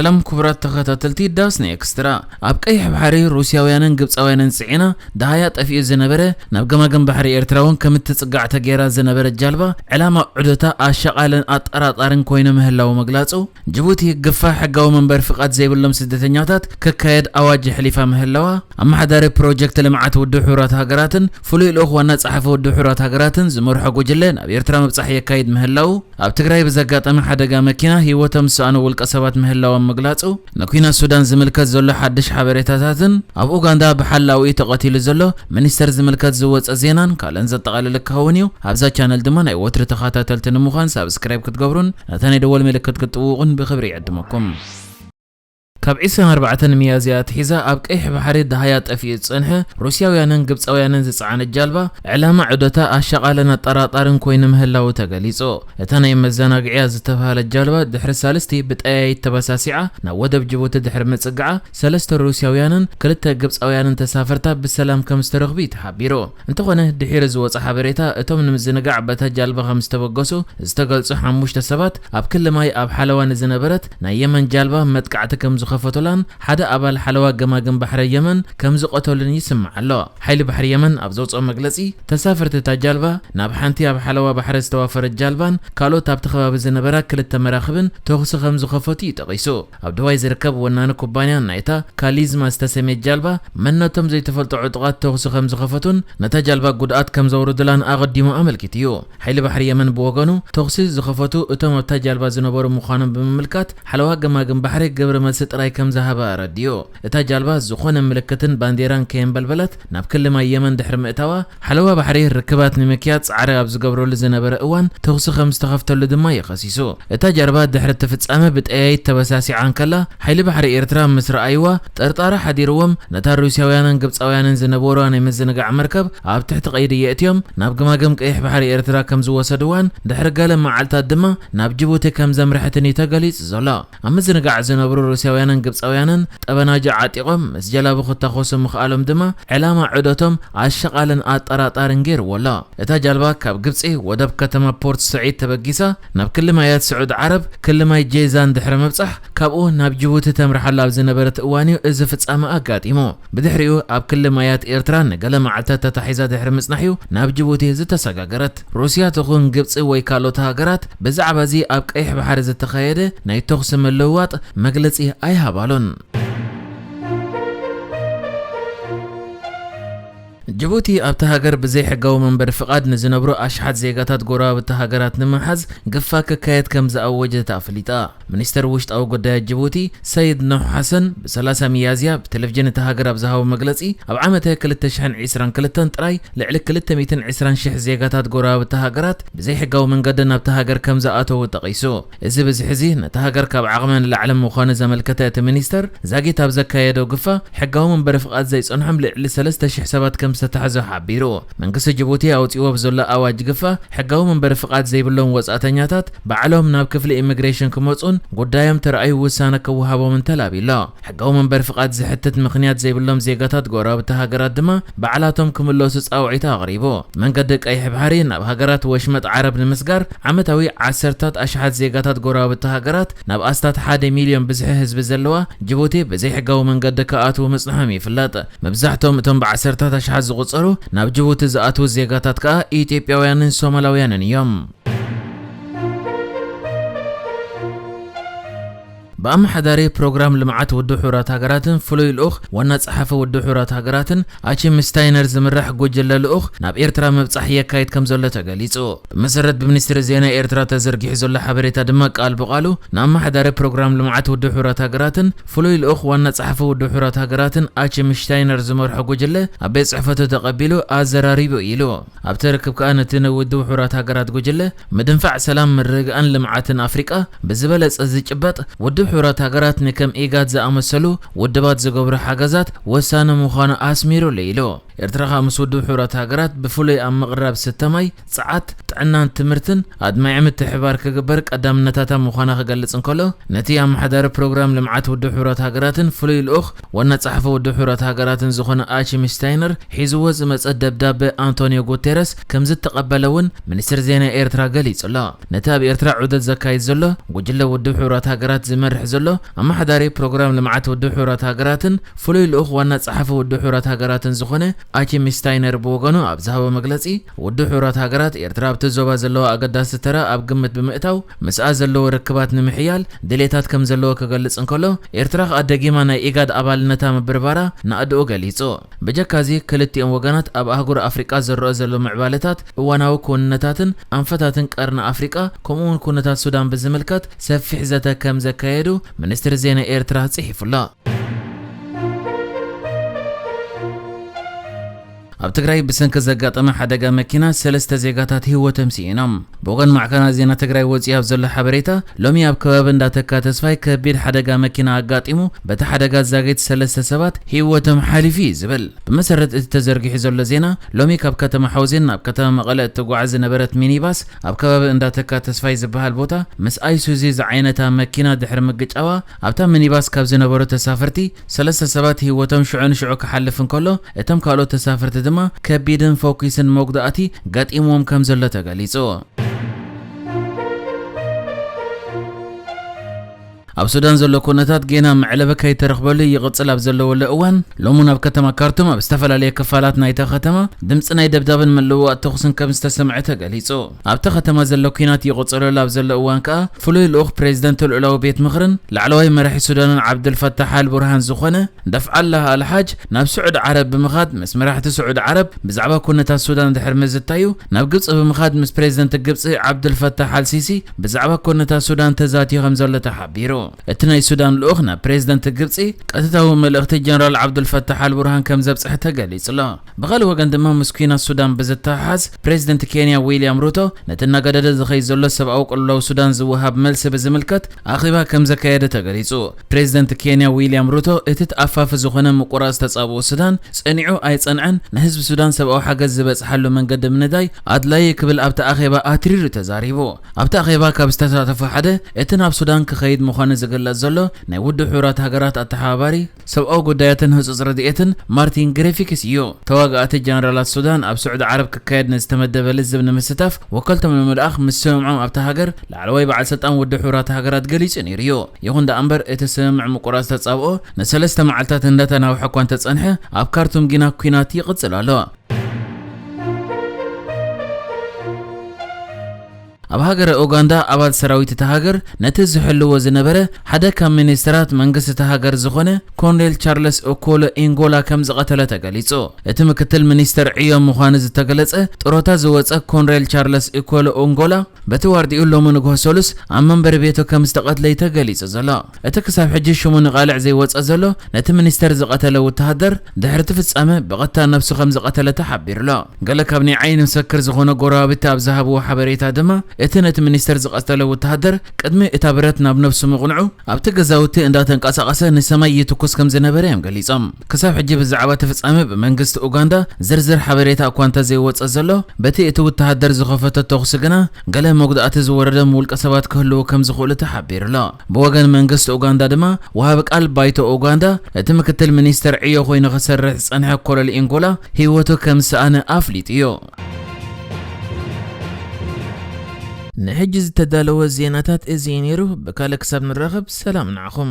ሰላም ክቡራት ተኸታተልቲ ዳስኒ ኤክስትራ። ኣብ ቀይሕ ባሕሪ ሩስያውያንን ግብፃውያንን ፅዒና ደሃያ ጠፊኡ ዝነበረ፣ ናብ ገማግም ባሕሪ ኤርትራ እውን ከም እትፅጋዕ ተገይራ ዝነበረት ጃልባ፣ ዕላማ ዑደታ ኣሻቓልን ኣጠራጣርን ኮይኑ ምህላው ምግላፁ፣ ጅቡቲ ግፋ ሕጋዊ መንበሪ ፍቓድ ዘይብሎም ስደተኛታት ክካየድ ኣዋጅ ኣሕሊፋ ምህላዋ፣ ኣመሓዳሪ ፕሮጀክት ልምዓት ውድብ ሕቡራት ሃገራትን ፍሉይ ልኡኽ ዋና ጸሓፊ ውድብ ሕቡራት ሃገራትን ዝመርሖ ጉጅለ ናብ ኤርትራ ምብጻሕ የካይድ ምህላው፣ ኣብ ትግራይ ብዘጋጠመ ሓደጋ መኪና ህይወቶም ዝሰኣኑ ውልቀ ሰባት ምህላዎም ምግላጹ፣ ንኲናት ሱዳን ዝምልከት ዘሎ ሓድሽ ሓበሬታታትን ኣብ ኡጋንዳ ብሓላዊ ተቐቲሉ ዘሎ ሚኒስተር ዝምልከት ዝወጸ ዜናን ካልእን ዘጠቓልል ክኸውን እዩ። ኣብዛ ቻነል ድማ ናይ ወትሪ ተኸታተልቲ ንምዃን ሳብስክራይብ ክትገብሩን ነታ ናይ ደወል ምልክት ክትጥውቑን ብኽብሪ ይዕድመኩም። ካብ ዕስራን ኣርባዕተን ሚያዝያ ኣትሒዛ ኣብ ቀይሕ ባሕሪ ደሃያ ጠፊኡ ዝጸንሐ ሩስያውያንን ግብጻውያንን ዝጸዓነት ጃልባ፣ ዕላማ ዑደታ ኣሻቓልን ኣጠራጣርን ኮይኑ ምህላዉ ተገሊጹ። እታ ናይ መዘናግዕያ ዝተባህለት ጃልባ ድሕሪ ሳልስቲ ብጠያይት ተበሳሲዓ ናብ ወደብ ጅቡቲ ድሕሪ ምጽግዓ፣ ሰለስተ ሩስያውያንን ክልተ ግብጻውያንን ተሳፈርታ ብሰላም ከም ዝተረኽቡ እዩ ተሓቢሩ። እንተኾነ፣ ድሒሩ ዝወጸ ሓበሬታ፣ እቶም ንምዝንጋዕ በታ ጃልባ ከም ዝተበገሱ ዝተገልጹ ሓሙሽተ ሰባት፣ ኣብ ክሊ ማይ ኣብ ሓለዋ ንዝነበረት ናይ የመን ጃልባ መጥቃዕቲ ከም ዝኸፈቱላን ሓደ ኣባል ሓለዋ ገማግም ባሕሪ የመን ከም ዝቐተሉን ይስማዕ ኣሎ። ሓይሊ ባሕሪ የመን ኣብ ዘውጽኦ መግለጺ፣ ተሳፈርቲ እታ ጃልባ፣ ናብ ሓንቲ ኣብ ሓለዋ ባሕሪ ዝተዋፈረት ጃልባን ካልኦት ኣብቲ ከባቢ ዝነበራ ክልተ መራኽብን ተኹሲ ከም ዝኸፈቱ እዩ ጠቒሱ። ኣብ ዱባይ ዝርከብ ወናኒ ኩባንያ ናይታ ካሊዝማ ዝተሰምየት ጃልባ፣ መንነቶም ዘይተፈልጡ ዕጡቓት ተኹሲ ከም ዝኸፈቱን ነታ ጃልባ ጉድኣት ከም ዘውርዱላን ኣቐዲሙ ኣመልኪቱ እዩ። ሓይሊ ባሕሪ የመን ብወገኑ፣ ተኹሲ ዝኸፈቱ እቶም ኣብታ ጃልባ ዝነበሩ ምዃኖም ብምምልካት፣ ሓለዋ ገማግም ባሕሪ ግብረ መልሲ ጥራይ ከም ዝሃበ ኣረዲኡ። እታ ጃልባ ዝኾነ ምልክትን ባንዴራን ከየንበልበለት ናብ ክሊ ማይ የመን ድሕሪ ምእታዋ፣ ሓለዋ ባሕሪ ርክባት ንምክያድ ጻዕሪ ኣብ ዝገብረሉ ዝነበረ እዋን ተኹሲ ከም ዝተኸፍተሉ ድማ እዩ ከሲሱ። እታ ጃልባ ድሕሪ እቲ ፍጻመ ብጠያይት ተበሳሲዓ እንከላ፣ ሓይሊ ባሕሪ ኤርትራ ምስ ረኣይዋ ጥርጣረ ሓዲርዎም፣ ነታ ሩስያውያንን ግብጻውያንን ዝነበሩዋ ናይ ምዝንጋዕ መርከብ ኣብ ትሕቲ ቀይዲ የእትዮም፣ ናብ ገማግም ቀይሕ ባሕሪ ኤርትራ ከም ዝወሰድዋን ድሕሪ ገለ መዓልታት ድማ ናብ ጅቡቲ ከም ዘምርሐትን እዩ ተገሊጹ ዘሎ። ኣብ ምዝንጋዕ ዝነብሩ ሩስያውያንን ግብጻውያንን ጠበናጃ ዓጢቖም ምስ ጀላቡ ክታኾሱ ምኽኣሎም ድማ ዕላማ ዑደቶም ኣሸቓልን ኣጠራጣርን ገይርዎ ኣሎ። እታ ጃልባ ካብ ግብጺ ወደብ ከተማ ፖርት ሰዒድ ተበጊሳ ናብ ክሊ ማያት ስዑድ ዓረብ፣ ክሊ ማይ ጄዛን ድሕሪ ምብጻሕ፣ ካብኡ ናብ ጅቡቲ ተምርሓሉ ኣብ ዝነበረት እዋን እዩ እዚ ፍጻመ ኣጋጢሙ። ብድሕሪኡ ኣብ ክሊ ማያት ኤርትራ ንገለ መዓልታት ተታሒዛ ድሕሪ ምጽናሕ እዩ ናብ ጅቡቲ ዝተሰጋገረት። ሩስያ ትኹን ግብጺ ወይ ካልኦት ሃገራት ብዛዕባ እዚ ኣብ ቀይሕ ባሕሪ ዝተኻየደ ናይ ተኹሲ ምልውዋጥ መግለጺ ኣይሃባሉን። ጅቡቲ ኣብታ ሃገር ብዘይሕጋዊ መንበሪ ፍቓድ ንዝነብሩ ኣሽሓት ዜጋታት ጎረባብቲ ሃገራት ንምሓዝ ግፋ ክካየድ ከም ዝኣወጀት ኣፍሊጣ። ሚኒስተር ውሽጣዊ ጉዳያት ጅቡቲ ሰይድ ኖህ ሓሰን ብሰላሳ ሚያዝያ ብቴሌቪዥን እታ ሃገር ኣብ ዝሃቦ መግለጺ፣ ኣብ ዓመተ ክልተ ሽሕን ዕስራን ክልተን ጥራይ ልዕሊ ክልተ ሚእትን ዕስራን ሽሕ ዜጋታት ጎረባብቲ ሃገራት ብዘይሕጋዊ መንገዲ ናብታ ሃገር ከም ዝኣተዉ ጠቒሱ። እዚ ብዝሒ እዚ ነታ ሃገር ካብ ዓቕማ ንላዕሊ ምዃኑ ዘመልከተ እቲ ሚኒስተር፣ ዛጊት ኣብ ዘካየዶ ግፋ፣ ሕጋዊ መንበሪ ፍቓድ ዘይጸንሖም ልዕሊ ሰለስተ ሽሕ ሰባት ከም ዝተታሕዙ ሓቢሩ። መንግስቲ ጅቡቲ ኣውጺእዎ ብዘሎ ኣዋጅ ግፋ፣ ሕጋዊ መንበሪ ፍቓድ ዘይብሎም ወጻእተኛታት ባዕሎም ናብ ክፍሊ ኢሚግሬሽን ክመጹን ጉዳዮም ተራእዩ ውሳነ ክወሃቦምን ተላብዩ ኣሎ። ሕጋዊ መንበሪ ፍቓድ ዝሕትት ምኽንያት ዘይብሎም ዜጋታት ጎረባብቲ ሃገራት ድማ ባዕላቶም ክምለሱ ጻውዒት ኣቕሪቡ። መንገዲ ቀይሕ ባሕሪ ናብ ሃገራት ወሽመጥ ዓረብ ንምስጋር ዓመታዊ ዓሰርታት ኣሽሓት ዜጋታት ጎረባብቲ ሃገራት ናብ ኣስታት ሓደ ሚልዮን ብዝሒ ህዝቢ ዘለዋ ጅቡቲ ብዘይሕጋዊ መንገዲ ክኣትዉ ምጽንሖም ይፍለጥ። መብዛሕትኦም እቶም ብዓሰርታት ኣሽሓት ዝቑጸሩ ናብ ጅቡቲ ዝኣትዉ ዜጋታት ከኣ ኢትዮጵያውያንን ሶማላውያንን እዮም። ብኣመሓዳሪ ፕሮግራም ልምዓት ውድብ ሕቡራት ሃገራትን ፍሉይ ልኡኽ ዋና ጸሓፊ ውድብ ሕቡራት ሃገራትን ኣቺም ስታይነር ዝምራሕ ጉጅለ ልኡኽ ናብ ኤርትራ ምብጻሕ የካይድ ከም ዘሎ ተገሊጹ። ብመሰረት ብሚኒስትሪ ዜና ኤርትራ ተዘርጊሑ ዘሎ ሓበሬታ ድማ፣ ቃል ብቓሉ ንኣመሓዳሪ ፕሮግራም ልምዓት ውድብ ሕቡራት ሃገራትን ፍሉይ ልኡኽ ዋና ጸሓፊ ውድብ ሕቡራት ሃገራትን ኣቺም ስታይነር ዝመርሖ ጉጅለ ኣብ ቤት ጽሕፈቱ ተቐቢሉ ኣዘራሪቡ ኢሉ። ኣብቲ ርክብ ከኣ ነቲ ንውድብ ሕቡራት ሃገራት ጉጅለ ምድንፋዕ ሰላም፣ ምርግጋእን ልምዓትን ኣፍሪቃ ብዝበለጸ ዝጭበጥ፣ ውድብ ሕቡራት ሃገራት ንከም ኢጋድ ዝኣመሰሉ ውድባት ዝገብሮ ሓገዛት ወሳኒ ምዃኑ ኣስሚሩሉ ኢሉ። ኤርትራ ከኣ ምስ ውድብ ሕቡራት ሃገራት ብፍሉይ ኣብ ምቕራብ ስተ ማይ፣ ጸዓት፣ ጥዕናን ትምህርትን ኣድማዒ ምትሕብባር ክግበር ቀዳምነታታ ምዃና ክገልጽ እንከሎ፣ ነቲ ኣመሓዳሪ ፕሮግራም ልምዓት ውድብ ሕቡራት ሃገራትን ፍሉይ ልኡኽ ዋና ጸሓፊ ውድብ ሕቡራት ሃገራትን ዝኾነ ኣቺም ሽታይነር ሒዝዎ ዝመጸ ደብዳበ ኣንቶኒዮ ጉቴረስ ከም ዝተቐበለ እውን ሚኒስትር ዜና ኤርትራ ገሊጹ ኣሎ። ነቲ ኣብ ኤርትራ ዑደት ዘካይድ ዘሎ ጉጅለ ውድብ ሕቡራት ሃገራት ዝመርሕ ዘሎ ኣመሓዳሪ ፕሮግራም ልምዓት ውድብ ሕቡራት ሃገራትን ፍሉይ ልኡኽ ዋና ጸሓፊ ውድብ ሕቡራት ሃገራትን ዝኾነ ኣቺም ሽታይነር ብወገኑ ኣብ ዝሃቦ መግለጺ፣ ውድብ ሕቡራት ሃገራት ኤርትራ ኣብቲ ዞባ ዘለዋ ኣገዳሲ ተራ ኣብ ግምት ብምእታው ምስኣ ዘለዎ ርክባት ንምሕያል ድሌታት ከም ዘለዎ ክገልጽ እንከሎ፣ ኤርትራ ከኣ ደጊማ ናይ ኢጋድ ኣባልነታ ምብርባራ ናእድኡ ገሊጹ። ብጀካዚ ክልቲኦም ወገናት ኣብ ኣህጉር ኣፍሪቃ ዝረኣ ዘሎ ምዕባለታት፣ እዋናዊ ክውንነታትን ኣንፈታትን ቀርኒ ኣፍሪቃ ከምኡውን ኩነታት ሱዳን ብዝምልከት ሰፊሕ ዘተ ከም ዘካየዱ ሚኒስትሪ ዜና ኤርትራ ጽሒፉ ኣሎ። ኣብ ትግራይ ብሰንኪ ዘጋጠመ ሓደጋ መኪና ሰለስተ ዜጋታት ህይወቶም ስኢኖም። ብወገን ማዕከናት ዜና ትግራይ ወፂኡ ኣብ ዘሎ ሓበሬታ፣ ሎሚ ኣብ ከባቢ እንዳተካ ተስፋይ ከቢድ ሓደጋ መኪና ኣጋጢሙ፣ በቲ ሓደጋ ዛጊት ሰለስተ ሰባት ህይወቶም ሓሊፉ እዩ ዝብል። ብመሰረት እቲ ተዘርጊሑ ዘሎ ዜና፣ ሎሚ ካብ ከተማ ሓውዜን ናብ ከተማ መቐለ እትጓዓዝ ዝነበረት ሚኒባስ ኣብ ከባቢ እንዳተካ ተስፋይ ዝበሃል ቦታ ምስ ኣይሱዚ ዝዓይነታ መኪና ድሕሪ ምግጫዋ፣ ኣብታ ሚኒባስ ካብ ዝነበሩ ተሳፈርቲ ሰለስተ ሰባት ህይወቶም ሽዑ ንሽዑ ክሓልፍ እንከሎ፣ እቶም ካልኦት ተሳፈርቲ ድማ ከቢድን ፈኲስን መጉዳእቲ ገጢምዎም ከም ዘሎ ተገሊጹ። ኣብ ሱዳን ዘሎ ኩነታት ጌና መዕለቢ ከይተረኽበሉ ይቕጽል ኣብ ዘለወሉ እዋን፣ ሎሙን ኣብ ከተማ ካርቱም ኣብ ዝተፈላለየ ክፋላት ናይታ ከተማ ድምጺ ናይ ደብዳብን ምልውዋጥ ተኹስን ከም ዝተሰምዐ ተገሊጹ። ኣብታ ከተማ ዘሎ ኲናት ይቕጽለሉ ኣብ ዘሎ እዋን ከኣ፣ ፍሉይ ልኡኽ ፕሬዚደንት ልኡላዊ ቤት ምኽርን ላዕለዋይ መራሒ ሱዳንን ዓብዱልፈታሕ ኣል ቡርሃን ዝኾነ ደፍዓላህ ኣልሓጅ ናብ ስዑድ ዓረብ ብምኻድ ምስ መራሕቲ ስዑድ ዓረብ ብዛዕባ ኩነታት ሱዳን ድሕሪ ምዝታዩ፣ ናብ ግብጺ ብምኻድ ምስ ፕሬዚደንት ግብጺ ዓብዱልፈታሕ ኣልሲሲ ብዛዕባ ኩነታት ሱዳን ተዛትዩ ከም ዘሎ ተሓቢሩ። እቲ ናይ ሱዳን ልኡኽ ናብ ፕሬዚደንት ግብጺ ቀጥታዊ መልእኽቲ ጀነራል ዓብዱልፈታሕ ኣልቡርሃን ከም ዘብጽሐ ተገሊጹ ኣሎ። ብኻልእ ወገን ድማ ምስ ኲናት ሱዳን ብዝተሓሓዝ ፕሬዚደንት ኬንያ ዊልያም ሩቶ ነቲ እናገደደ ዝኸይድ ዘሎ ሰብኣዊ ቅልውላው ሱዳን ዝወሃብ መልሲ ብዝምልከት ኣኼባ ከም ዘካየደ ተገሊጹ። ፕሬዚደንት ኬንያ ዊልያም ሩቶ እቲ ተኣፋፊ ዝኾነ ምቁራጽ ተጻብኦ ሱዳን ጸኒዑ ኣይጸንዐን፣ ንህዝቢ ሱዳን ሰብኣዊ ሓገዝ ዝበጽሓሉ መንገዲ ምንዳይ ኣድላዪ ክብል ኣብቲ ኣኼባ ኣትሪሩ ተዛሪቡ። ኣብቲ ኣኼባ ካብ ዝተሳተፉ ሓደ እቲ ናብ ሱዳን ክኸይድ ምዃኑ ዝግለጽ ዘሎ ናይ ውድብ ሕቡራት ሃገራት ኣተሓባባሪ ሰብኣዊ ጉዳያትን ህጹጽ ረድኤትን ማርቲን ግሪፊክስ እዩ። ተዋጋእቲ ጀነራላት ሱዳን ኣብ ስዑዲ ዓረብ ክካየድ ንዝተመደበ ልዝብ ንምስታፍ ወከልቶም ንምልኣኽ ምስ ስምምዖም ኣብታ ሃገር ላዕለዋይ በዓል ስልጣን ውድብ ሕቡራት ሃገራት ገሊጹ ነይሩ እዩ። ይኹን ደኣ እምበር እቲ ስምምዕ ምቁራጽ ተጻብኦ ንሰለስተ መዓልታት እንዳተናውሐ እኳ እንተጸንሐ፣ ኣብ ካርቱም ግና ኲናት ይቕጽል ኣሎ። ኣብ ሃገረ ኡጋንዳ ኣባል ሰራዊት እታ ሃገር ነቲ ዝሕልዎ ዝነበረ ሓደ ካብ ሚኒስተራት መንግስቲ እታ ሃገር ዝኾነ ኮንሬል ቻርለስ ኦኮሎ ኢንጎላ ከም ዝቐተለ ተገሊጹ። እቲ ምክትል ሚኒስተር ዕዮ ምዃኑ ዝተገለጸ ጥሮታ ዝወጸ ኮንሬል ቻርለስ ኦኮሎ ኦንጎላ በቲ ዋርዲኡ ሎሚ ንግሆ ሰሉስ ኣብ መንበሪ ቤቱ ከም ዝተቐትለ እዩ ተገሊጹ ዘሎ። እቲ ክሳብ ሕጂ ሽሙ ንቓልዕ ዘይወጸ ዘሎ ነቲ ሚኒስተር ዝቐተለ ወተሃደር ድሕሪ እቲ ፍጻመ ብቐጥታ ነብሱ ከም ዝቐተለ ተሓቢሩ ኣሎ። ገለ ካብ ናይ ዓይኒ ምስክር ዝኾኑ ጎረባብቲ ኣብ ዝሃብዎ ሓበሬታ ድማ፣ እቲ ነቲ ሚኒስተር ዝቐተለ ወተሃደር ቅድሚ እታ ብረት ናብ ነብሱ ምቕንዑ፣ ኣብቲ ገዛውቲ እንዳተንቀሳቐሰ ንሰማይ ይትኩስ ከም ዝነበረ እዮም ገሊጾም። ክሳብ ሕጂ ብዛዕባ እቲ ፍጻመ ብመንግስቲ ኡጋንዳ ዝርዝር ሓበሬታ እኳ እንተዘይወጸ ዘሎ፣ በቲ እቲ ወተሃደር ዝኸፈቶ ተኹሲ ግና ገለ መጉዳእቲ ዝወረዶም ውልቀ ሰባት ክህልዉ ከም ዝኽእሉ ተሓቢሩ ኣሎ። ብወገን መንግስቲ ኡጋንዳ ድማ፣ ወሃቢ ቃል ባይቶ ኡጋንዳ፣ እቲ ምክትል ሚኒስተር ዕዮ ኮይኑ ክሰርሕ ዝጸንሐ ኮሎል ኢንጎላ ህይወቱ ከም ዝሰኣነ ኣፍሊጡ እዩ። ንሕጂ ዝተዳለወ ዜናታት እዚ እዩ ነይሩ። ብካልእ ክሳብ ንራኸብ፣ ሰላም ንዓኹም።